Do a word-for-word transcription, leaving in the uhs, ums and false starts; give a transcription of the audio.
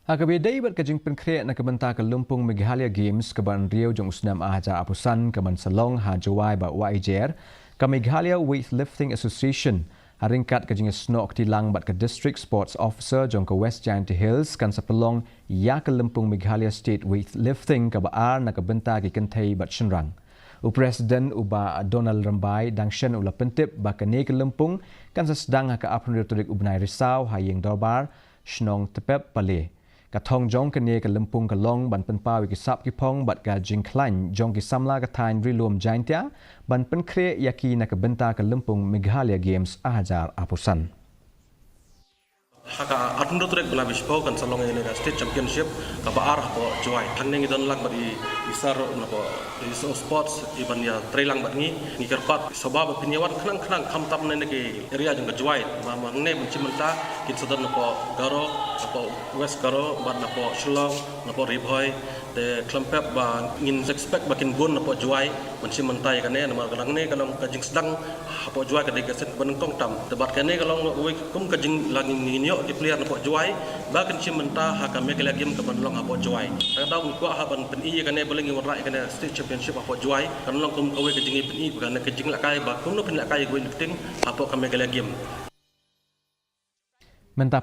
Ha kaba ïadei bad ka jingpynkhreh na ka bynta ka lympung Meghalaya Games kaba hynriew jong u snem ar hajar arphew san ka ban sa long ha Jowai bad Wahiajer, ka Meghalaya Weightlifting Association, ha ryngkat ka jingïasnoh kti lang bad ka District Sports Officer jong ka West Jaintia Hills, kan sa pynlong ïa ka lympung Meghalaya State Weightlifting kaba ar na ka bynta ki kynthei bad shynrang. U President, u Bah Donald Rymbai, dang shen u la pyntip ba kane ka lympung kan sa sdang ha ka arphew hynriew tarik u bnai Risaw ha Ïing Dorbar, Shnong Tpep Pale. Ka thong jong kane ka lympung ka long ban pynpaw ïa ki sap ki phong bad ka jingkhlaiñ jong ki samla ka thaiñ Ri-lum Jaintia ban pynkhreh ïa ki na ka bynta ka lympung Meghalaya Games ar hajar arphew san. Ha ka arphew hynriew tarik bnai Risaw kan sa long ïa kane ka State Championship kaba ar hapoh Jowai. Hangne ngi don lang bad i, i sir napoh i Sports i ban ïatrei lang bad ngi. Ngi kyrpad sngewbha ba phin ïawan khnang khnang khamtam na kine ki area jong ka Jowai. Ma, ma hangne ban shim bynta kin sa don napoh Garo, napoh West Garo bad napoh Shillong, napoh Ri Bhoi. Te khlem pep ba ngin expect ba kin bun napoh Jowai ban shim bynta ïa kane, namar ka hangne ka long ka jingsdang hapoh Jowai ka dei ka sien kaba nyngkong tam. Te bad kane ka long kawei kum ka jing, la ngin, ngin ïoh ki player napoh Jowai ba kin shim bynta ha ka Meghalaya Game ka ban long hapoh Jowai. Te ka daw ngi kwah ha ban pyni ïa kane, balei ngi wanrah ïa kane State Championship hapoh Jowai, kan long kum kawei ka jingpyni ba kane ka jinglehkai ba kumno phin lehkai ïa ka weightlifting hapoh ka Meghalaya Game. Mynta